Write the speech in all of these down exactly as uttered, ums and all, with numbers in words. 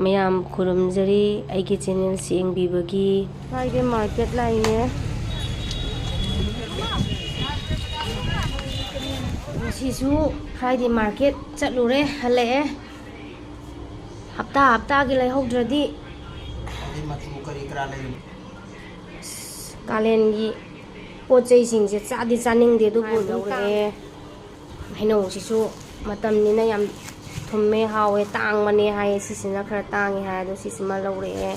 ꯃꯌꯥꯝ ꯈꯨꯔꯨꯝꯖꯔꯤ ꯑꯩꯒꯤ ꯆꯦꯅꯦꯜꯁꯤ ꯌꯦꯡꯕꯤꯕꯒꯤ꯫ Friday market ꯂꯥꯛꯏꯅꯦ꯫ ꯉꯁꯤꯁꯨ Friday market ꯆꯠꯂꯨꯔꯦ, ꯍꯜꯂꯛꯑꯦ꯫ ꯍꯞꯇꯥ ꯍꯞꯇꯥꯒꯤ ꯂꯩꯍꯧꯗ꯭ꯔꯗꯤ꯫ ꯑꯗꯩ ꯃꯆꯨ ꯀꯔꯤ ꯀꯔꯥ ꯂꯩꯔꯤꯕ? ꯑꯁ, ꯀꯥꯂꯦꯟꯒꯤ ꯄꯣꯠ ꯆꯩꯁꯤꯡꯁꯦ ꯆꯥꯗꯤ ꯆꯥꯅꯤꯡꯗꯦ, ꯑꯗꯨꯕꯨ ꯑꯗꯨꯝ ꯂꯧꯔꯛꯑꯦ꯫ ꯍꯩꯅꯧꯁꯤꯁꯨ ꯃꯇꯝꯅꯤꯅ ꯌꯥꯝ ꯊꯨꯝꯃꯦ, ꯍꯥꯎꯋꯦ, ꯇꯥꯡꯕꯅꯦ ꯍꯥꯏꯌꯦ꯫ ꯁꯤꯁꯤꯅ ꯈꯔ ꯇꯥꯡꯉꯦ ꯍꯥꯏ, ꯑꯗꯣ ꯁꯤꯁꯤꯃ ꯂꯧꯔꯛꯑꯦ꯫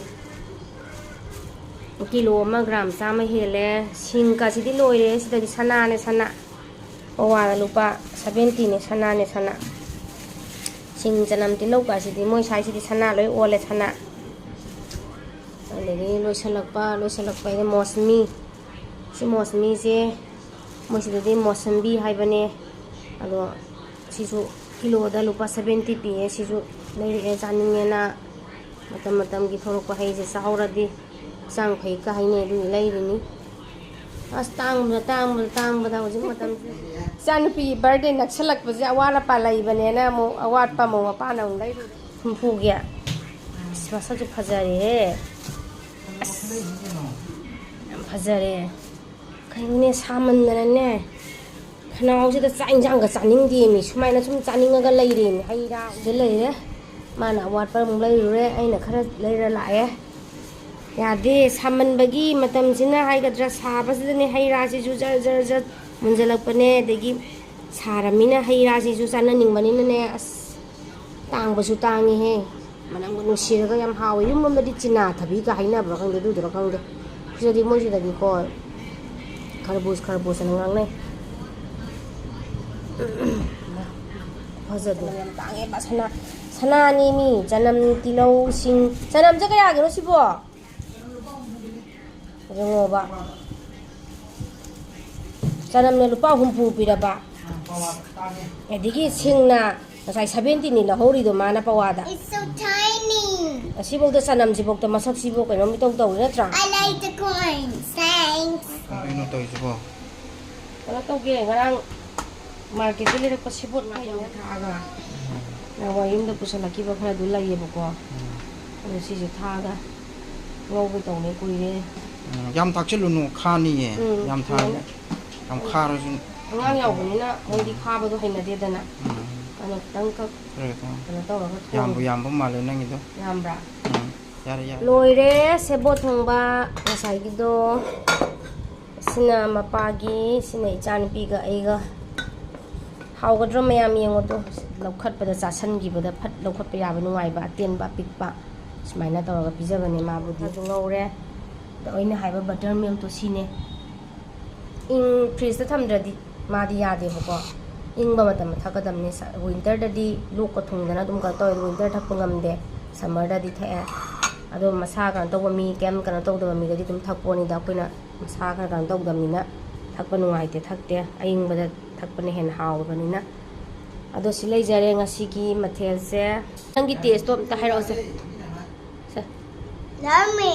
ꯀꯤꯂꯣ ꯑꯃ ꯒ꯭ꯔꯥꯝ ꯆꯥꯝꯃ ꯍꯦꯜꯂꯦ꯫ ꯁꯤꯡꯒꯁꯤꯗꯤ ꯂꯣꯏꯔꯦ꯫ ꯁꯤꯗꯗꯤ ꯁꯅꯥꯅꯦ, ꯁꯅꯥ꯫ ꯄꯋꯥꯗ ꯂꯨꯄꯥ ꯁꯚꯦꯟꯇꯤꯅꯦ, ꯁꯅꯥꯅꯦ, ꯁꯅꯥ꯫ ꯁꯤꯡ, ꯆꯅꯝ, ꯇꯤꯜꯍꯧ ꯀꯥꯁꯤꯗꯤ ꯃꯣꯏ ꯁ꯭ꯋꯥꯏꯁꯤꯗꯤ ꯁꯅꯥ ꯂꯣꯏ ꯑꯣꯜꯂꯦ, ꯁꯅꯥ꯫ ꯑꯗꯒꯤ ꯂꯣꯏꯁꯤꯜꯂꯛꯄ, ꯂꯣꯏꯁꯤꯜꯂꯛꯄ ꯍꯥꯏꯗꯤ ꯃꯣꯁꯃꯤ꯫ ꯁꯤ ꯃꯣꯁꯃꯤꯁꯦ ꯃꯣꯏꯁꯤꯗꯗꯤ ꯃꯣꯁꯝꯕꯤ ꯍꯥꯏꯕꯅꯦ꯫ ꯑꯗꯣ ꯁꯤꯁꯨ ꯀꯤꯂꯣꯗ ꯂꯨꯄꯥ ꯁꯚꯦꯟꯇꯤ ꯄꯤꯌꯦ꯫ ꯁꯤꯁꯨ ꯂꯩꯔꯛꯑꯦ, ꯆꯥꯅꯤꯡꯉꯦꯅ꯫ ꯃꯇꯝ ꯃꯇꯝꯒꯤ ꯊꯣꯛꯂꯛꯄ ꯍꯩꯁꯦ ꯆꯥꯍꯧꯔꯗꯤ ꯍꯛꯆꯥꯡ ꯐꯩꯒ ꯍꯥꯏꯅꯩ, ꯑꯗꯨꯒꯤ ꯂꯩꯔꯤꯅꯤ꯫ ꯑꯁ, ꯇꯥꯡꯕꯗ, ꯇꯥꯡꯕꯗ, ꯇꯥꯡꯕꯗ ꯍꯧꯖꯤꯛ ꯃꯇꯝꯁꯦ꯫ ꯏꯆꯥꯅꯨꯄꯤꯒꯤ birthday ꯅꯛꯁꯜꯂꯛꯄꯁꯦ ꯑꯋꯥꯠ ꯑꯄꯥ ꯂꯩꯕꯅꯦꯅ ꯑꯃꯨꯛ ꯑꯋꯥꯠꯄ ꯑꯃꯨꯛ ꯃꯄꯥꯅ ꯑꯃꯨꯛ ꯂꯩꯔꯨꯔꯦ꯫ ꯍꯨꯝꯐꯨꯒꯤ꯫ ꯑꯁ, ꯃꯁꯛꯁꯨ ꯐꯖꯔꯦꯍꯦ꯫ ꯑꯁ, ꯌꯥꯝ ꯐꯖꯔꯦ꯫ ꯀꯩꯅꯣꯅꯦ, ꯁꯥꯃꯟꯗꯅꯅꯦ, ꯈꯅꯥꯎꯁꯤꯗ ꯆꯥꯛ ꯏꯟꯁꯥꯡꯒ ꯆꯥꯅꯤꯡꯗꯦꯃꯤ꯫ ꯁꯨꯃꯥꯏꯅ ꯁꯨꯝ ꯆꯥꯅꯤꯡꯉꯒ ꯂꯩꯔꯦꯃꯤ꯫ ꯍꯩ ꯔꯥ ꯁꯤꯗ ꯂꯩꯔꯦ꯫ ꯃꯥꯅ ꯑꯋꯥꯠꯄ ꯑꯃꯨꯛ ꯂꯩꯔꯨꯔꯦ, ꯑꯩꯅ ꯈꯔ ꯂꯩꯔ ꯂꯥꯛꯑꯦ꯫ ꯌꯥꯗꯦ, ꯁꯥꯃꯟꯕꯒꯤ ꯃꯇꯝꯁꯤꯅ ꯍꯥꯏꯒꯗ꯭ꯔꯥ, ꯁꯥꯕꯁꯤꯗꯅꯦ ꯍꯩ ꯔꯥꯁꯤꯁꯨ ꯖꯔ ꯖꯔ ꯖꯔ ꯃꯨꯟꯖꯜꯂꯛꯄꯅꯦ꯫ ꯑꯗꯒꯤ ꯁꯥꯔꯃꯤꯅ ꯍꯩ ꯔꯥꯁꯤꯁꯨ ꯆꯥꯅꯅꯤꯡꯕꯅꯤꯅꯅꯦ, ꯑꯁ, ꯇꯥꯡꯕꯁꯨ ꯇꯥꯡꯉꯤꯍꯦ꯫ ꯃꯅꯝꯒ ꯅꯨꯡꯁꯤꯔꯒ ꯌꯥꯝ ꯍꯥꯎꯋꯦ꯫ ꯌꯨꯝ ꯂꯣꯝꯗꯗꯤ ꯆꯤꯅꯥ ꯊꯕꯤꯒ ꯍꯥꯏꯅꯕ꯭ꯔꯥ ꯈꯪꯗꯦ, ꯑꯗꯨꯗꯨꯔꯥ ꯈꯪꯗꯦ꯫ ꯁꯤꯗꯗꯤ ꯃꯣꯏꯁꯤꯗꯗꯤꯀꯣ ꯈꯔꯕꯨꯖ, ꯈꯔꯕꯨꯖ ꯑꯅ ꯉꯥꯡꯅꯩ꯫ ꯐꯖꯗꯦ꯫ ꯌꯥꯝ ꯇꯥꯡꯉꯦꯕ꯫ ꯁꯅꯥ, ꯁꯅꯥꯅꯤ ꯃꯤ꯫ ꯆꯅꯝ, ꯇꯤꯜꯍꯧ, ꯁꯤꯡ꯫ ꯆꯅꯝꯁꯦ ꯀꯌꯥꯒꯤꯅꯣ ꯁꯤꯕꯣ? ꯌꯦꯡꯉꯣꯕ꯫ ꯆꯅꯝꯅ ꯂꯨꯄꯥ ꯍꯨꯝꯐꯨ ꯄꯤꯔꯕ꯫ ꯑꯗꯒꯤ ꯁꯤꯡꯅ ꯉꯁꯥꯏ ꯁꯚꯦꯟꯇꯤꯅꯤ ꯂꯧꯍꯧꯔꯤꯗꯣ ꯃꯥꯅ ꯄꯋꯥꯗ꯫ It's so tiny. ꯑꯁꯤꯐꯧꯗ, ꯆꯅꯝꯁꯤꯐꯧꯗ ꯃꯁꯛꯁꯤꯕꯨ ꯀꯩꯅꯣꯝ ꯏꯇꯧ ꯇꯧꯔꯤ ꯅꯠꯇ꯭ꯔꯥ? I like the coins. Thanks. ꯀꯩꯅꯣ ꯇꯧꯔꯤꯁꯤꯕꯣ? ꯀꯩꯅꯣ ꯇꯧꯒꯦ, ꯉꯔꯥꯡ ꯃꯥꯔꯀꯦꯠꯇ ꯂꯩꯔꯛꯄ ꯁꯦꯕꯣꯠ ꯀꯩꯅꯣ ꯊꯥꯛꯑꯒ꯫ ꯅꯍꯥꯟꯋꯥꯏ ꯌꯨꯝꯗ ꯄꯨꯁꯜꯂꯛꯈꯤꯕ ꯈꯔꯗꯨ ꯂꯩꯌꯦꯕꯀꯣ꯫ ꯑꯗꯣ ꯁꯤꯁꯦ ꯊꯥꯛꯑꯒ ꯉꯧꯒꯦ ꯇꯧꯅꯤ, ꯀꯨꯏꯔꯦ꯫ ꯎꯝ, ꯌꯥꯝ ꯊꯥꯛꯆꯤꯜꯂꯨꯅꯨ, ꯈꯥꯅꯤꯌꯦ꯫ ꯎꯝ, ꯌꯥꯝ ꯊꯥꯛꯑꯒ ꯌꯥꯝ ꯈꯥꯔꯁꯨ ꯑꯉꯥꯡ ꯌꯥꯎꯕꯅꯤꯅ ꯃꯣꯏꯗꯤ ꯈꯥꯕꯗꯣ ꯍꯩꯅꯗꯦꯗꯅ꯫ ꯎꯝ, ꯑꯗꯣ ꯈꯤꯇꯪꯈꯛ ꯈꯔ ꯈꯤꯇꯪ ꯀꯩꯅꯣ ꯇꯧꯔꯒ ꯌꯥꯝꯕꯨ ꯊꯣꯡꯉꯦ꯫ ꯌꯥꯝꯕ ꯃꯥꯜꯂꯦ ꯅꯪꯒꯤꯗꯣ꯫ ꯌꯥꯝꯕ꯭ꯔꯥ? ꯎꯝ, ꯌꯥꯔꯦ ꯌꯥꯔꯦ꯫ ꯂꯣꯏꯔꯦ ꯁꯦꯕꯣꯠ ꯊꯣꯡꯕ ꯉꯁꯥꯏꯒꯤꯗꯣ꯫ ꯁꯤꯅ ꯃꯄꯥꯒꯤ, ꯁꯤꯅ ꯏꯆꯥꯅꯨꯄꯤꯒ ꯑꯩꯒ꯫ ꯍꯥꯎꯒꯗ꯭ꯔꯣ ꯃꯌꯥꯝ? ꯌꯦꯡꯉꯣ ꯇꯨ, ꯂꯧꯈꯠꯄꯗ ꯆꯥꯁꯟꯈꯤꯕꯗ ꯐꯠ ꯂꯧꯈꯠꯄ ꯌꯥꯕ ꯅꯨꯡꯉꯥꯏꯕ, ꯑꯇꯦꯟꯕ ꯑꯄꯤꯛꯄ ꯁꯨꯃꯥꯏꯅ ꯇꯧꯔꯒ ꯄꯤꯖꯕꯅꯦ ꯃꯥꯕꯨꯗꯤ꯫ ꯑꯗꯨ ꯉꯧꯔꯦ꯫ ꯑꯗꯣ ꯑꯩꯅ ꯍꯥꯏꯕ ꯕꯇꯔ ꯃꯤꯜꯛꯇꯣ ꯁꯤꯅꯦ꯫ ꯏꯪ ꯐ꯭ꯔꯤꯖꯇ ꯊꯝꯗ꯭ꯔꯗꯤ ꯃꯥꯗꯤ ꯌꯥꯗꯦꯕꯀꯣ꯫ ꯏꯪꯕ ꯃꯇꯝꯗ ꯊꯛꯀꯗꯕꯅꯤ꯫ ꯁ-, ꯋꯤꯟꯇꯔꯗꯗꯤ ꯂꯣꯛꯀ ꯊꯨꯡꯗꯅ ꯑꯗꯨꯝ ꯀꯩꯅꯣ ꯇꯧꯋꯦ, ꯑꯗꯣ ꯋꯤꯟꯇꯔ ꯊꯛꯄ ꯉꯝꯗꯦ, ꯁꯝꯃꯔꯗꯗꯤ ꯊꯛꯑꯦ꯫ ꯑꯗꯣ ꯃꯁꯥ ꯀꯩꯅꯣ ꯇꯧꯕ ꯃꯤ, ꯀꯩꯝ ꯀꯩꯅꯣ ꯇꯧꯗꯕ ꯃꯤꯗꯗꯤ ꯑꯗꯨꯝ ꯊꯛꯄꯣꯅꯤꯗ꯫ ꯑꯩꯈꯣꯏꯅ ꯃꯁꯥ ꯈꯔ ꯀꯩꯅꯣ ꯇꯧꯗꯕꯅꯤꯅ ꯊꯛꯄ ꯅꯨꯡꯉꯥꯏꯇꯦ, ꯊꯛꯇꯦ꯫ ꯑꯌꯤꯡꯕꯗ ꯊꯛꯄꯅ ꯍꯦꯟꯅ ꯍꯥꯎꯕꯅꯤꯅ꯫ ꯑꯗꯣ ꯁꯤ ꯂꯩꯖꯔꯦ ꯉꯁꯤꯒꯤ ꯃꯊꯦꯜꯁꯦ꯫ ꯅꯪꯒꯤ ꯇꯦꯁꯇꯣ ꯑꯝꯇ ꯍꯥꯏꯔꯛꯑꯣꯁꯦ꯫ ꯁꯦ꯫ ꯌꯥꯝꯃꯦ꯫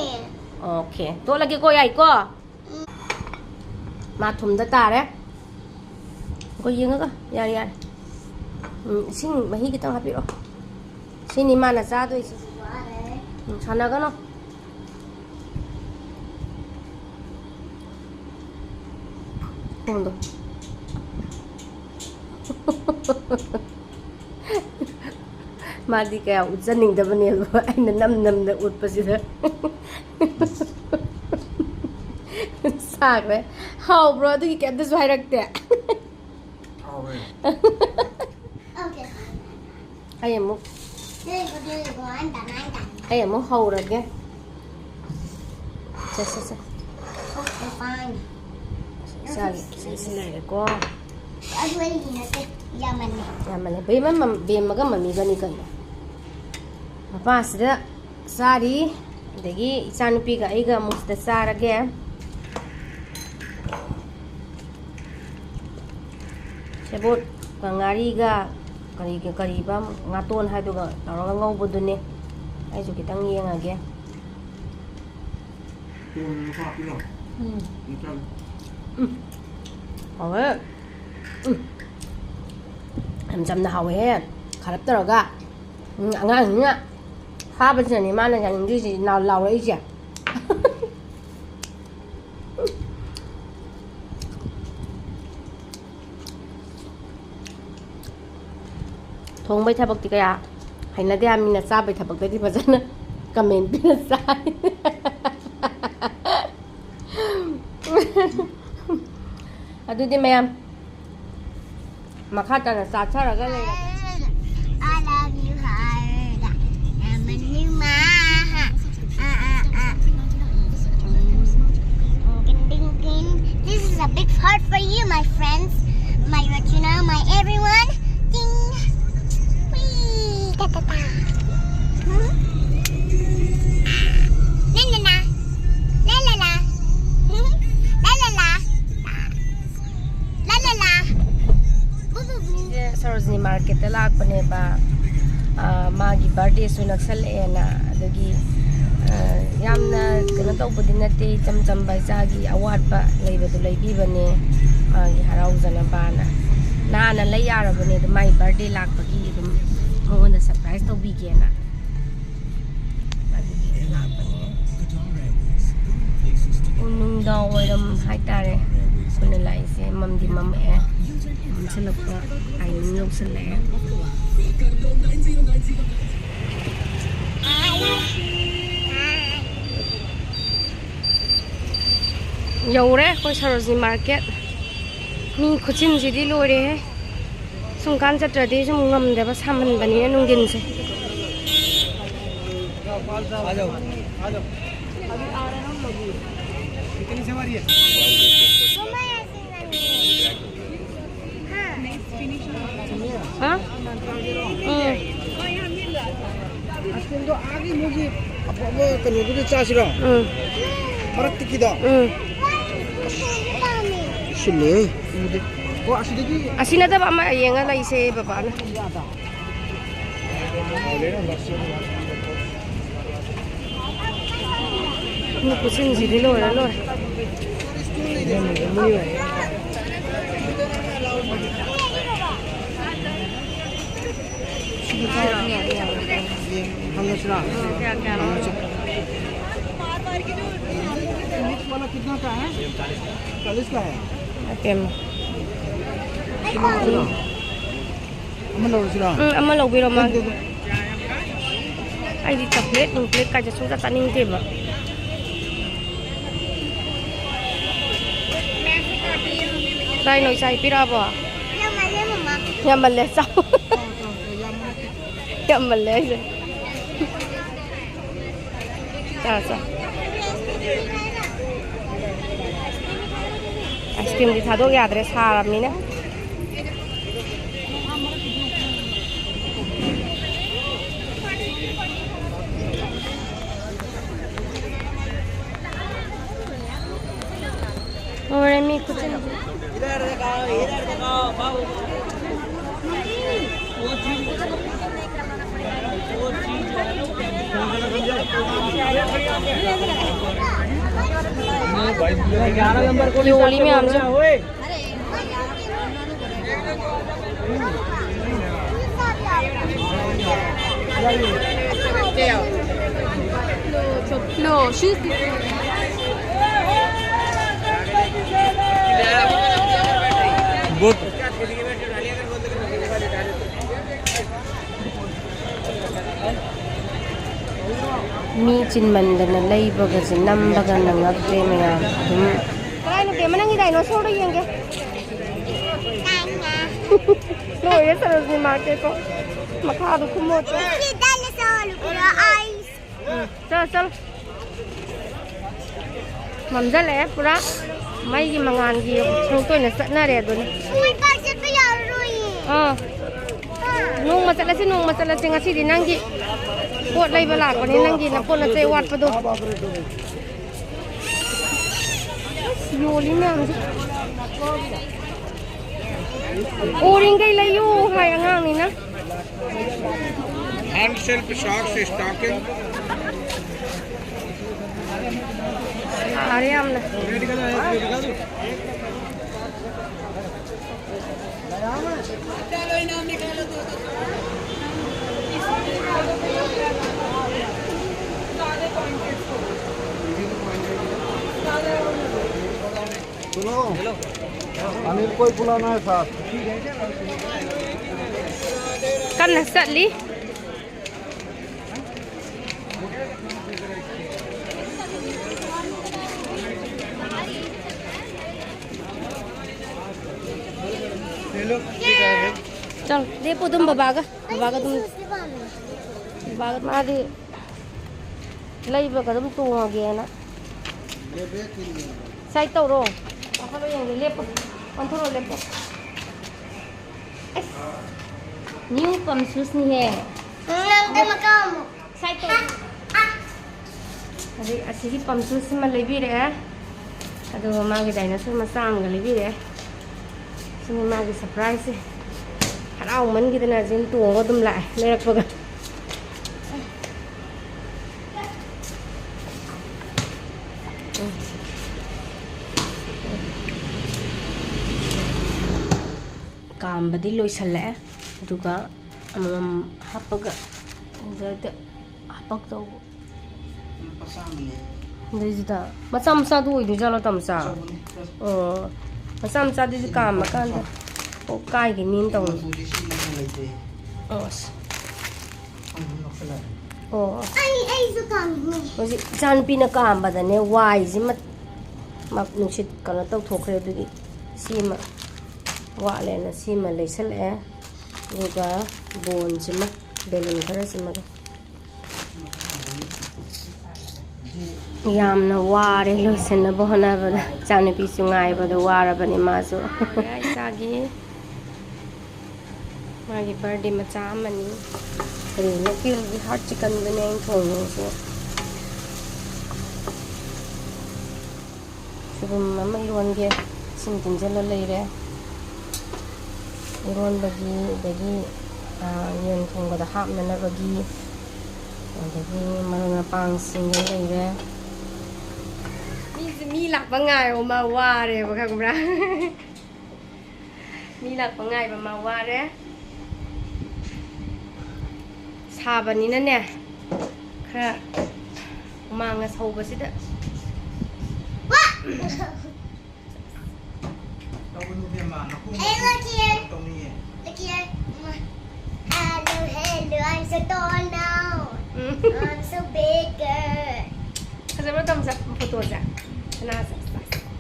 ꯑꯣꯀꯦ, ꯇꯣꯠꯂꯒꯦꯀꯣ, ꯌꯥꯏꯀꯣ? ꯃꯥ ꯊꯨꯝꯗ ꯇꯥꯔꯦ꯫ ꯑꯩꯈꯣꯏ ꯌꯦꯡꯉꯒ, ꯌꯥꯔꯦ, ꯌꯥꯔꯦ꯫ ꯎꯝ, ꯏꯁꯤꯡ ꯃꯍꯤ ꯈꯤꯇꯪ ꯍꯥꯞꯄꯤꯔꯛꯑꯣ꯫ ꯁꯤꯅꯤ ꯃꯥꯅ ꯆꯥꯗꯣꯏꯁꯦ꯫ ꯎꯝ, ꯁꯥꯟꯅꯒꯅꯣ꯫ ꯈꯣꯡꯗꯣ꯫ ꯃꯥꯗꯤ ꯀꯌꯥ ꯎꯠꯆꯅꯤꯡꯗꯕꯅꯦꯕ, ꯑꯩꯅ ꯅꯝ ꯅꯝꯅ ꯎꯠꯄꯁꯤꯗ꯫ ꯁꯥꯈ꯭ꯔꯦ꯫ ꯍꯥꯎꯕ꯭ꯔꯣ? ꯑꯗꯨꯒꯤ ꯀꯩꯝꯇꯁꯨ ꯍꯥꯏꯔꯛꯇꯦ꯫ ꯍꯥꯎꯋꯦ꯫ Okay. ꯑꯩ ꯑꯃꯨꯛ This is what you want, the nine times. ꯑꯩ ꯑꯃꯨꯛ ꯍꯧꯔꯒꯦ꯫ ꯁꯦ, ꯁꯦ, ꯁꯦ꯫ Okay, fine. ꯏꯆꯥꯒꯤ ꯁꯤꯁꯤ ꯂꯩꯔꯦꯀꯣ꯫ ꯑꯗꯨ ꯑꯩꯒꯤ ꯅꯠꯇꯦ, ꯌꯥꯝꯃꯜꯂꯦ꯫ ꯌꯥꯝꯃꯜꯂꯦ꯫ ꯕꯦꯝꯃ ꯃꯝ-, ꯕꯦꯝꯃꯒ ꯃꯝꯃꯤꯒꯅꯤ ꯀꯩꯅꯣ꯫ ꯃꯄꯥꯁꯤꯗ ꯆꯥꯔꯤ꯫ ꯑꯗꯒꯤ ꯏꯆꯥꯅꯨꯄꯤꯒ ꯑꯩꯒ ꯑꯃꯨꯛ ꯁꯤꯗ ꯆꯥꯔꯒꯦ꯫ ꯁꯦꯕꯣꯠꯀ ꯉꯥꯔꯤꯒ ꯀꯔꯤꯒ ꯀꯔꯤꯕ ꯉꯥꯇꯣꯟ ꯍꯥꯏꯗꯨꯒ ꯇꯧꯔꯒ ꯉꯧꯕꯗꯨꯅꯦ꯫ ꯑꯩꯁꯨ ꯈꯤꯇꯪ ꯌꯦꯡꯉꯒꯦ꯫ ꯇꯣꯡꯅ ꯍꯥꯞꯄꯤꯔꯣ? ꯎꯝ꯫ ꯅꯠꯇ꯭ꯔꯒ ꯎꯝ꯫ ꯍꯥꯎꯋꯦ꯫ ꯎꯝ꯫ ꯌꯥꯝ ꯆꯝꯅ ꯍꯥꯎꯋꯦꯍꯦ꯫ ꯈꯔꯞ ꯇꯧꯔꯒ, ꯎꯝ, ꯑꯉꯥꯡꯁꯤꯅ ꯐꯥꯕꯁꯤꯅꯅꯦ ꯃꯥꯅ ꯌꯥꯅꯤꯡꯗ꯭ꯔꯤꯁꯦ, ꯂꯥꯎ-, ꯂꯥꯎꯔꯛꯏꯁꯦ꯫ ꯊꯣꯡꯕꯩ ꯊꯕꯛꯇꯤ ꯀꯌꯥ ꯍꯩꯅꯗꯦ ꯍꯥꯏ, ꯃꯤꯅ ꯆꯥꯕꯩ ꯊꯕꯛꯇꯗꯤ ꯐꯖꯅ comment ꯄꯤꯔ ꯆꯥꯏ꯫ ꯑꯗꯨꯗꯤ ꯃꯌꯥꯝ ꯃꯈꯥ ꯇꯥꯅ ꯆꯥꯊꯔꯒ ꯂꯩꯔꯒꯦ꯫ I love you hard. I'm a new ma. Ah, ah, ah. Ding, ding, ding. This is a big heart for you, my friends, my Regina, my everyone. Ding. Wee. Ta, ta, ta. Hmm? Na, na, na. La, la, la. La, la, la. La, la, la. Boo, boo, boo. ꯁꯤꯁꯦ ꯁꯔꯣꯖꯤꯅꯤ ꯃꯥꯔꯀꯦꯠꯇ ꯂꯥꯛꯄꯅꯦꯕ꯫ ꯑꯥ, ꯃꯥꯒꯤ birthdayꯁꯨ ꯅꯛꯁꯜꯂꯛꯑꯦꯅ꯫ ꯑꯗꯨꯒꯤ, ꯑꯥ, ꯌꯥꯝꯅ ꯀꯩꯅꯣ ꯇꯧꯕꯗꯤ ꯅꯠꯇꯦ, ꯏꯆꯝ ꯆꯝꯕ ꯏꯆꯥꯒꯤ ꯑꯋꯥꯠꯄ ꯂꯩꯕꯗꯨ ꯂꯩꯕꯤꯕꯅꯦ, ꯃꯥꯒꯤ ꯍꯔꯥꯎꯖꯅꯕꯅ꯫ ꯅꯍꯥꯟꯅ ꯂꯩ ꯌꯥꯔꯕꯅꯦ, ꯑꯗꯨ ꯃꯥꯒꯤ birthday ꯂꯥꯛꯄꯒꯤ ꯑꯗꯨꯝ ꯃꯉꯣꯟꯗ surprise ꯇꯧꯕꯤꯒꯦꯅ꯫ ꯑꯗꯨꯒꯤ ꯂꯥꯛꯄꯅꯦ꯫ ꯄꯨꯡ ꯅꯨꯡꯗꯥꯡ ꯋꯥꯏꯔꯝ ꯍꯥꯏꯇꯥꯔꯦ ꯑꯩꯈꯣꯏꯅ ꯂꯥꯛꯏꯁꯦ꯫ ꯃꯝꯗꯤ ꯃꯝꯃꯛꯑꯦ, ꯃꯝꯁꯤꯜꯂꯛꯄ timing ꯌꯧꯁꯤꯜꯂꯛꯑꯦ꯫ ꯌꯧꯔꯦ ꯑꯩꯈꯣꯏ ꯁꯔꯣꯖꯤꯅꯤ ꯃꯥꯔꯀꯦꯠ꯫ ꯃꯤ ꯈꯨꯆꯤꯟꯁꯤꯗꯤ ꯂꯣꯏꯔꯦꯍꯦ꯫ ꯁꯨꯝ ꯀꯥꯟ ꯆꯠꯇ꯭ꯔꯗꯤ ꯁꯨꯝ ꯉꯝꯗꯦꯕ, ꯁꯥꯃꯟꯕꯅꯤꯅ ꯅꯨꯡꯊꯤꯟꯁꯦ꯫ ꯍꯥ? ꯎꯝ꯫ ꯑꯁꯤꯗꯣ ꯑꯥꯒꯤ ꯃꯣꯏꯒꯤ ꯑꯐꯕ ꯀꯩꯅꯣꯗꯨꯗ ꯆꯥꯁꯤꯔꯣ? ꯎꯝ꯫ ꯃꯔꯛꯇꯒꯤꯗꯣ? ꯎꯝ꯫ ꯁꯤꯜꯂꯦ꯫ ꯎꯗꯦ꯫ ꯑꯣ, ꯑꯁꯤꯗꯒꯤ ꯑꯁꯤ ꯅꯠꯇꯕ ꯑꯃ ꯌꯦꯡꯉ ꯂꯩꯁꯦ ꯕꯕꯥꯅ꯫ ꯃꯤ ꯈꯨꯆꯤꯟꯁꯤꯗꯤ ꯂꯣꯏꯔꯦ, ꯂꯣꯏꯔꯦ꯫ ꯃꯣꯏ ꯑꯣꯏꯔꯦ꯫ ꯍꯪꯉꯁꯤꯔꯥ? ꯎꯝ, ꯀꯌꯥ, ꯀꯌꯥꯅꯣ? ꯍꯪꯉꯁꯤ꯫ ꯃꯤꯛꯁ ꯋꯥꯂꯥ ꯀꯤꯇꯅꯥ ꯀꯥ ꯍꯥꯏ? ꯆꯥꯂꯤꯁ ꯀꯥ ꯍꯥꯏ꯫ ꯑꯄꯦꯝꯃ꯫ ꯑꯃ ꯂꯧꯔꯁꯤꯔꯥ? ꯎꯝ, ꯑꯃ ꯂꯧꯕꯤꯔꯣ, ꯃꯥꯒꯤ꯫ ꯑꯩꯗꯤ ꯆꯣꯀ꯭ꯂꯦꯠ ꯅꯨꯡꯀ꯭ꯂꯦꯠ ꯀꯥꯏꯁꯦ ꯁꯨꯡꯆꯥ ꯆꯥꯅꯤꯡꯗꯦꯕ꯫ ꯀꯥꯏꯅꯣ ꯏꯆꯥ ꯄꯤꯔꯛꯑꯕꯣ? ꯌꯥꯝꯃꯜꯂꯦ, ꯃꯃꯥ꯫ ꯌꯥꯝꯃꯜꯂꯦ, ꯆꯥꯎ꯫ ꯌꯥꯝꯃꯜꯂꯦ ꯍꯥꯏꯁꯦ꯫ ꯆꯥ, ꯆꯥ꯫ ꯑꯥꯏꯁ ꯀ꯭ꯔꯤꯝꯗꯤ ꯊꯥꯗꯣꯛ ꯌꯥꯗ꯭ꯔꯦ, ꯁꯥꯔꯕꯅꯤꯅ꯫ ꯂꯣꯏꯔꯦ ꯃꯤ ꯈꯨꯆꯤꯟꯁꯦ꯫ ꯌꯣꯜꯂꯤ ꯃꯌꯥꯝꯁꯦ꯫ ꯃꯤ ꯆꯤꯟꯃꯟꯗꯅ ꯂꯩꯕꯒꯁꯦ ꯅꯝꯕꯒ ꯅꯪꯉꯛꯇ꯭ꯔꯦ ꯃꯌꯥꯝ꯫ ꯑꯗꯨꯝ ꯀꯗꯥꯏꯅꯣ ꯕꯦꯝꯃ ꯅꯪꯒꯤ ꯗꯥꯏꯅꯣꯁꯣꯔꯗꯣ ꯌꯦꯡꯒꯦ꯫ ꯂꯣꯏꯔꯦ ꯁꯔꯣꯖꯤꯅꯤ ꯃꯥꯔꯀꯦꯠꯇꯣ꯫ ꯃꯈꯥꯗꯣ ꯀꯨꯝꯃꯣ ꯆꯣ꯫ ꯁꯤꯗ ꯂꯩꯁꯣꯜꯂꯨ ꯄꯨꯔꯥ ꯑꯥꯏꯁ꯫ ꯎꯝ, ꯆꯠꯂꯣ, ꯆꯠꯂꯣ꯫ ꯃꯝꯁꯤꯜꯂꯛꯑꯦ ꯄꯨꯔꯥ꯫ ꯃꯩꯒꯤ ꯃꯉꯥꯜꯒꯤ ꯁꯔꯨꯛꯇ ꯑꯣꯏꯅ ꯆꯠꯅꯔꯦ ꯑꯗꯨꯅꯤ꯫ ꯁꯨꯃꯥꯏ ꯄꯥꯛ ꯆꯠꯄ ꯌꯥꯔꯔꯣꯏꯌꯦ꯫ ꯑꯥ꯫ ꯅꯣꯡꯃ ꯆꯠꯂꯁꯤ, ꯅꯣꯡꯃ ꯆꯠꯂꯁꯤ꯫ ꯉꯁꯤꯗꯤ ꯅꯪꯒꯤ ꯄꯣꯠ ꯂꯩꯕ ꯂꯥꯛꯄꯅꯤ, ꯅꯪꯒꯤ ꯅꯄꯣꯠ ꯅꯆꯩ ꯋꯥꯠꯄꯗꯣ꯫ ꯑꯁ, ꯌꯣꯜꯂꯤ ꯃꯌꯥꯝꯁꯦ꯫ ꯑꯣꯔꯤꯡꯈꯩ ꯂꯩꯌꯨ ꯍꯥꯏ ꯑꯉꯥꯡꯅꯤꯅ꯫ Hand self socks, stocking. ꯁꯥꯔꯦ ꯌꯥꯝꯅ꯫ सुनो, अनिल को ही बुलाना है साथ। ꯀꯟꯅ ꯆꯠꯂꯤ꯫ ꯆꯠꯂꯣ, ꯂꯦꯞꯄꯨ ꯑꯗꯨꯝ ꯕꯕꯥꯒ꯫ ꯕꯕꯥꯒ ꯑꯗꯨꯝ꯫ ꯕꯕꯥꯒ ꯃꯥꯗꯤ ꯂꯩꯕꯒ ꯑꯗꯨꯝ ꯇꯣꯡꯉꯒꯦꯅ꯫ ꯁꯥꯏ ꯇꯧꯔꯣ꯫ ꯀꯥꯈꯠꯂꯣ ꯌꯦꯡꯒꯦ꯫ ꯂꯦꯞꯄꯣ꯫ ꯑꯣꯟꯊꯣꯔꯛꯑꯣ, ꯂꯦꯞꯄꯣ꯫ ꯑꯁ, new pump shoesꯅꯤꯍꯦ꯫ ꯅꯪꯗꯤ ꯃꯀꯥ ꯑꯃꯨꯛ꯫ ꯁꯥꯏ ꯇꯧꯔꯣ꯫ ꯑꯗꯩ ꯑꯁꯤꯒꯤ pump shoesꯁꯤꯃ ꯂꯩꯕꯤꯔꯦ꯫ ꯑꯗꯨꯒ ꯃꯥꯒꯤ dinosaur ꯃꯆꯥ ꯑꯃꯒ ꯂꯩꯕꯤꯔꯦ꯫ ꯁꯤꯅꯤ ꯃꯥꯒꯤ surpriseꯁꯦ꯫ ꯍꯔꯥꯎꯃꯟꯈꯤꯗꯅ ꯑꯁꯤꯅ ꯇꯣꯡꯉꯒ ꯑꯗꯨꯝ ꯂꯥꯛꯑꯦ ꯂꯩꯔꯛꯄꯒ꯫ ꯀꯥꯝꯕꯗꯤ ꯂꯣꯏꯁꯜꯂꯛꯑꯦ꯫ ꯑꯗꯨꯒ ꯑꯃꯃꯝ ꯍꯥꯞꯄꯒ ꯑꯗꯨꯗ ꯍꯥꯞꯄꯛꯇꯧꯕ꯫ ꯂꯨꯄꯥ ꯆꯥꯝꯃꯅꯦ꯫ ꯑꯗꯩꯁꯤꯗ ꯃꯆꯥ ꯃꯆꯥꯗꯨ ꯑꯣꯏꯗꯣꯏꯖꯥꯠꯂꯣ, ꯇꯥꯃꯣꯆꯥ? ꯑꯆꯧꯕꯅꯦ꯫ ꯑꯣ, ꯃꯆꯥ ꯃꯆꯥꯗꯨꯗꯤ ꯀꯥꯝꯃꯀꯥꯟꯗ ꯀꯣꯛ ꯀꯥꯏꯒꯤꯅꯤꯅ ꯇꯧꯅꯤ꯫ ꯃꯆꯨꯗꯤ ꯁꯤ ꯅꯠꯇꯅ ꯂꯩꯇ꯭ꯔꯦ꯫ ꯑꯣ, ꯑꯁ꯫ ꯑꯃꯨꯛ ꯂꯧꯁꯜꯂꯛꯑꯦ꯫ ꯑꯣ꯫ ꯑꯩ, ꯑꯩꯁꯨ ꯀꯥꯝꯃꯤꯅꯦ꯫ ꯍꯧꯖꯤꯛ ꯏꯆꯥꯅꯨꯄꯤꯅ ꯀꯥꯝꯕꯗꯅꯦ, ꯋꯥꯏꯁꯤꯃ ꯃ-, ꯅꯨꯡꯁꯤꯠ ꯀꯩꯅꯣ ꯇꯧꯊꯣꯛꯈ꯭ꯔꯦ, ꯑꯗꯨꯒꯤ ꯁꯤꯃ ꯋꯥꯠꯂꯦꯅ ꯁꯤꯃ ꯂꯩꯁꯜꯂꯛꯑꯦ꯫ ꯑꯗꯨꯒ ꯕꯣꯟꯁꯤꯃ, ꯕꯦꯂꯨꯟ ꯈꯔꯁꯤꯃꯒ꯫ ꯌꯥꯝꯅ ꯋꯥꯔꯦ ꯂꯣꯏꯁꯤꯟꯅꯕ ꯍꯣꯠꯅꯕꯗ꯫ ꯏꯆꯥꯅꯨꯄꯤꯁꯨ ꯉꯥꯏꯕꯗ ꯋꯥꯔꯕꯅꯤ ꯃꯥꯁꯨ꯫ ꯏꯆꯥꯒꯤ ꯃꯥꯒꯤ birthday ꯃꯆꯥ ꯑꯃꯅꯤ꯫ ꯀꯔꯤ, localꯒꯤ heart chickenꯗꯨꯅꯦ ꯑꯩꯅ ꯊꯣꯡꯉꯤꯁꯦ꯫ ꯁꯣꯏꯕꯨꯝ ꯑꯃ ꯏꯔꯣꯟꯒꯦ꯫ ꯏꯁꯤꯡ ꯇꯤꯡꯁꯤꯜꯂ ꯂꯩꯔꯦ꯫ ꯏꯔꯣꯟꯕꯒꯤ, ꯑꯗꯒꯤ, ꯑ, ꯌꯦꯟ ꯊꯣꯡꯕꯗ ꯍꯥꯞꯅꯅꯕꯒꯤ, ꯑꯗꯒꯤ ꯃꯔꯣꯏ ꯃꯄꯥꯡꯁꯤꯡꯗ ꯂꯩꯔꯦ꯫ ꯃꯤꯁꯦ, ꯃꯤ ꯂꯥꯛꯄ ꯉꯥꯏꯌꯣ, ꯃꯥ ꯋꯥꯔꯦꯕ, ꯈꯪꯕ꯭ꯔꯥ? ꯃꯤ ꯂꯥꯛꯄ ꯉꯥꯏꯕ ꯃꯥ ꯋꯥꯔꯦ꯫ ꯁꯥꯕꯅꯤꯅꯅꯦ, ꯈꯔ ꯍꯨꯃꯥꯡꯅ ꯁꯧꯕꯁꯤꯗ꯫ ꯇꯧꯒꯅꯨ ꯏꯕꯦꯝꯃ, ꯅꯈꯣꯡ Hey, look here. ꯇꯧꯅꯤꯌꯦ꯫ Look here. Hello, hello, I'm so tall now. Um. I'm so bigger. ꯐꯖꯕ꯭ꯔꯥ ꯇꯝꯆꯥ ꯐꯣꯇꯣꯁꯦ? ꯁꯅꯥꯁꯦ꯫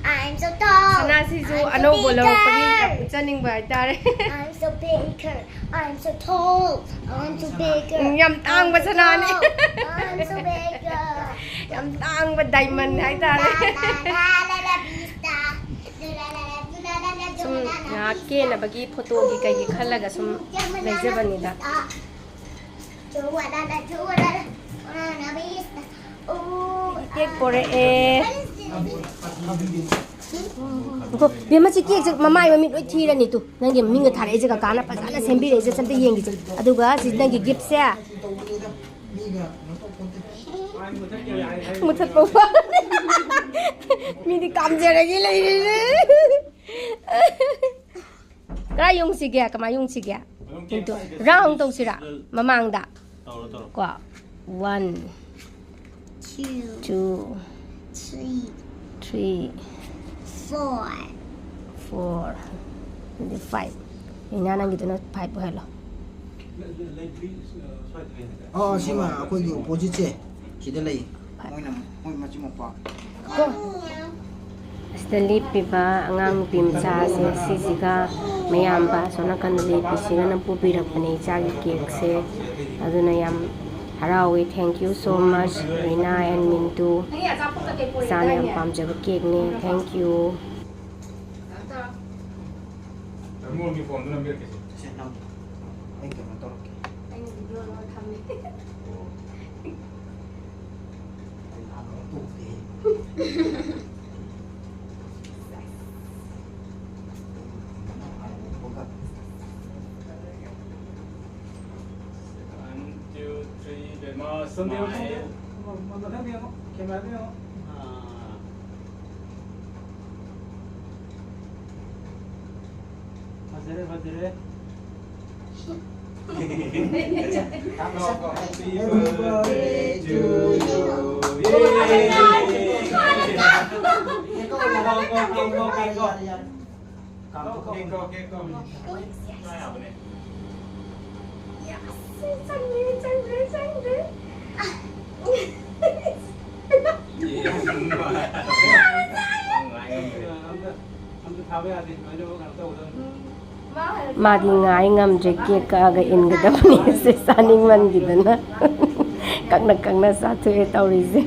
I'm so tall. ꯁꯅꯥꯁꯤꯁꯨ I'm so ꯑꯅꯧꯕ ꯂꯧꯔꯛꯄꯒꯤ bigger. ꯌꯥꯝ ꯎꯠꯆꯅꯤꯡꯕ ꯍꯥꯏꯇꯥꯔꯦ꯫ I'm so bigger. I'm so tall. I'm so bigger. ꯎꯝ, ꯌꯥꯝ ꯇꯥꯡꯕ ꯁꯅꯥꯅꯦ꯫ I'm so bigger. ꯌꯥꯝ ꯇꯥꯡꯕ diamond ꯍꯥꯏꯇꯥꯔꯦ꯫ La, la, la, la, vista. La, la, la, la, la, la, la, ꯁꯨꯝ la, la. ꯉꯥꯏꯍꯥꯛ ꯀꯦꯅꯕꯒꯤ ꯐꯣꯇꯣꯒꯤ ꯀꯩꯒꯤ ꯈꯜꯂꯒ ꯁꯨꯝ ꯂꯩꯖꯕꯅꯤꯗ꯫ Ooh. ꯀꯦꯛ ꯄꯣꯔꯛꯑꯦ꯫ ꯉꯥꯏꯈꯣ, ꯕꯦꯝꯃ, ꯁꯤ ꯀꯦꯛꯁꯦ ꯃꯃꯥꯏ ꯃꯃꯤꯠ ꯂꯣꯏ ꯊꯤꯔꯅꯤ꯫ ꯇꯨ, ꯅꯪꯒꯤ ꯃꯃꯤꯡꯒ ꯊꯥꯔꯛꯏꯁꯦ ꯀꯀꯥꯅ ꯐꯖꯅ ꯁꯦꯝꯕꯤꯔꯛꯏꯁꯦ, ꯑꯝꯇ ꯌꯦꯡꯒꯦꯁꯦ꯫ ꯑꯗꯨꯒ ꯁꯤ ꯅꯪꯒꯤ giftꯁꯦ꯫ ꯇꯧꯒꯅꯨꯗ, ꯃꯤꯒ ꯀꯩꯅꯣ ꯇꯧꯄꯣꯟꯇꯦ꯫ ꯃꯨꯊꯠꯄ ꯋꯥꯅꯤ꯫ ꯃꯤꯗꯤ ꯀꯥꯝꯖꯔꯒꯦ ꯂꯩꯔꯤꯅꯦ꯫ ꯀꯗꯥꯏ ꯌꯨꯡꯁꯤꯒꯦ? ꯀꯃꯥꯏ ꯌꯨꯡꯁꯤꯒꯦ? Round ꯇꯧꯁꯤꯔꯥ? ꯃꯃꯥꯡꯗ꯫ ꯇꯧꯔꯣ, ꯇꯧꯔꯣ꯫ ꯀꯣ, one, Two, two, three, three, four. four, ꯑꯗꯩ five꯫ ꯔꯤꯅꯥ, ꯅꯪꯒꯤꯗꯨꯅ five ꯑꯣꯏꯍꯜꯂꯣ꯫ ꯂꯩ-, ꯂꯩ-, ꯂꯩꯇ꯭ꯔꯤ, ꯑ, ꯁ꯭ꯋꯥꯏꯗ ꯂꯩꯔꯤꯗ꯫ ꯑꯣ, ꯁꯤꯃ ꯑꯩꯈꯣꯏꯒꯤ oppositeꯁꯦ ꯁꯤꯗ ꯂꯩ꯫ ꯃꯣꯏꯅ, ꯃꯣꯏ ꯃꯆꯤꯟ ꯃꯧꯄꯥ꯫ ꯑꯁꯤꯗ ꯂꯦꯞꯄꯤꯕ ꯑꯉꯥꯡ ꯅꯨꯄꯤ ꯃꯆꯥꯁꯦ ꯁꯤꯁꯤꯒ ꯃꯌꯥꯝꯕ ꯑꯁꯣꯝ ꯅꯥꯀꯟꯗ ꯂꯦꯞꯄꯤꯁꯤꯒꯅ ꯄꯨꯕꯤꯔꯛꯄꯅꯦ ꯏꯆꯥꯒꯤ cakeꯁꯦ꯫ ꯑꯗꯨꯅ ꯌꯥꯝ ꯍꯔꯥꯎꯋꯤ꯫ Thank you so much, Rina and ꯃꯤꯟꯇꯨ꯫ ꯏꯆꯥꯅ ꯌꯥꯝ ꯄꯥꯝꯖꯕ cakeꯅꯦ꯫ Thank you꯫ ꯇꯥꯃꯣꯒꯤ phoneꯗꯨ ꯅꯝꯕꯤꯔꯛꯀꯦ꯫ ꯁꯦ, ꯅꯝ꯫ ꯑꯩ ꯀꯩꯅꯣ ꯇꯧꯔꯛꯀꯦ꯫ ꯑꯩ ꯍꯥꯟꯅ ꯇꯣꯛꯀꯦ꯫ One, two, three, ꯕꯦꯝꯃ, smile꯫ ꯃꯊꯪꯗ ꯌꯦꯡꯉꯣ, cameraꯗ ꯌꯦꯡꯉꯣ꯫ ꯑꯥ꯫ ꯐꯖꯔꯦ, ꯐꯖꯔꯦ꯫ ꯃꯥꯗꯤ ꯉꯥꯏ ꯉꯝꯗ꯭ꯔꯦ, ꯀꯦꯛ ꯀꯛꯑꯒ ꯏꯟꯒꯗꯕꯅꯤ꯫ ꯁꯦ ꯆꯥꯅꯤꯡꯃꯟꯈꯤꯗꯅ ꯀꯛꯅ ꯀꯛꯅ ꯆꯥꯊꯣꯛꯑꯦ ꯇꯧꯔꯤꯁꯦ꯫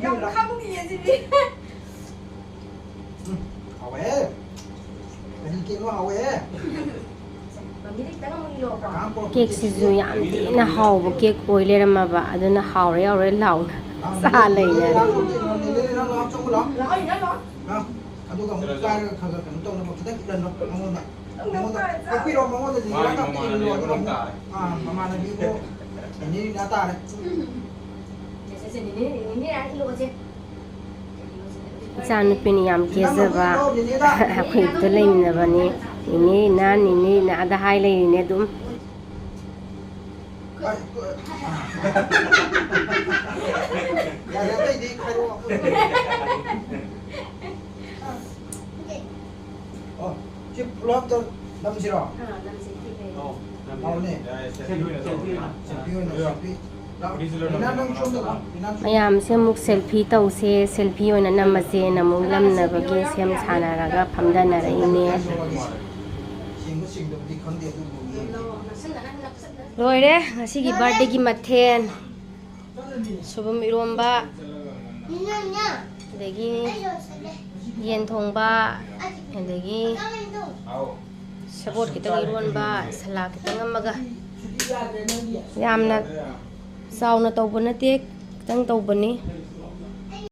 ꯌꯥꯝ ꯈꯪꯗꯤꯌꯦ ꯁꯤꯗꯤ꯫ ꯎꯝ, ꯍꯥꯎꯋꯦ꯫ ꯀꯔꯤ ꯀꯦꯛꯅꯣ, ꯍꯥꯎꯋꯦ꯫ ꯀꯦꯛꯁꯤꯁꯨ ꯌꯥꯝ ꯊꯤꯅ ꯍꯥꯎꯕ ꯀꯦꯛ ꯑꯣꯏ ꯂꯩꯔꯝꯃꯕ, ꯑꯗꯨꯅ ꯍꯥꯎꯔꯦ ꯍꯥꯎꯔꯦ ꯂꯥꯎꯅ ꯆꯥ ꯂꯩꯅꯔꯦ꯫ ꯑꯗꯨꯒ ꯑꯃꯨꯛ ꯄꯥꯏꯔꯒ ꯈꯔ ꯈꯔ ꯀꯩꯅꯣ ꯇꯧꯅꯕ ꯈꯤꯇꯪ ꯏꯜꯍꯜꯂꯣ ꯃꯉꯣꯟꯗ꯫ ꯃꯉꯣꯟꯗ ꯀꯛꯄꯤꯔꯣ, ꯃꯉꯣꯟꯗ ꯃꯥꯒꯤ ꯃꯃꯥꯟꯅꯕꯤ ꯑꯃ ꯇꯥꯔꯦ꯫ ꯑꯥ, ꯃꯃꯥꯟꯅꯕꯤꯕꯨ ꯅꯤꯅꯦ ꯔꯤꯅꯥ ꯇꯥꯔꯦ꯫ ꯏꯆꯥꯅꯨꯄꯤꯅ ꯌꯥꯝ ꯀꯦꯖꯕ, ꯑꯩꯈꯣꯏꯗ ꯂꯩꯃꯤꯟꯅꯕꯅꯤ꯫ ꯅꯤꯅꯦ ꯔꯤꯅꯥ, ꯅꯤꯅꯦ ꯔꯤꯅꯥꯗ ꯍꯥꯏ ꯂꯩꯔꯤꯅꯦ ꯑꯗꯨꯝ꯫ ꯌꯥꯔꯦ, ꯑꯇꯩꯗꯤ ꯈꯥꯏꯔꯛꯑꯣ꯫ ꯑꯣ, ꯁꯤ ꯄꯨꯂꯞꯇ ꯅꯝꯁꯤꯔꯣ? ꯑꯥ, ꯅꯝꯁꯤ, ꯁꯤ ꯀꯩꯅꯣ꯫ ꯑꯧ, ꯅꯝꯁꯤ꯫ ꯌꯥꯏ, ꯁꯦꯜꯐꯤ ꯑꯣꯏꯅ ꯇꯧꯔꯣ꯫ ꯁꯦꯜꯐꯤ ꯑꯣꯏꯅ, ꯁꯦꯜꯐꯤ꯫ ꯂꯥꯛꯑꯣ, ꯔꯤꯅꯥ, ꯅꯪ ꯁꯣꯝꯗ ꯂꯥꯛꯑꯣ, ꯔꯤꯅꯥ, ꯁꯣꯝꯗ꯫ ꯃꯌꯥꯝꯁꯦ ꯑꯃꯨꯛ ꯁꯦꯜꯐꯤ ꯇꯧꯁꯦ, ꯁꯦꯜꯐꯤ ꯑꯣꯏꯅ ꯅꯝꯃꯁꯦꯅ ꯑꯃꯨꯛ ꯅꯝꯅꯕꯒꯤ ꯁꯦꯝ ꯁꯥꯅꯔꯒ ꯐꯝꯊꯅꯔꯛꯏꯅꯦ꯫ ꯁꯦꯡꯕ ꯁꯦꯡꯗꯕꯗꯤ ꯈꯪꯗꯦ, ꯑꯗꯨꯕꯨ ꯌꯦꯡꯒꯦ꯫ ꯂꯣꯏꯔꯦ ꯉꯁꯤꯒꯤ ꯕꯥꯔꯗꯦꯒꯤ ꯃꯊꯦꯜ꯫ ꯁꯣꯏꯕꯨꯝ ꯏꯔꯣꯝꯕ, ꯑꯗꯒꯤ ꯌꯦꯟ ꯊꯣꯡꯕ, ꯑꯗꯒꯤ ꯁꯦꯕꯣꯠ ꯈꯤꯇꯪ ꯏꯔꯣꯟꯕ, ꯁꯂꯥꯗ ꯈꯤꯇꯪ ꯑꯃꯒ꯫ ꯌꯥꯝꯅ ꯆꯥꯎꯅ ꯇꯧꯕ ꯅꯠꯇꯦ, ꯈꯤꯇꯪ ꯇꯧꯕꯅꯤ꯫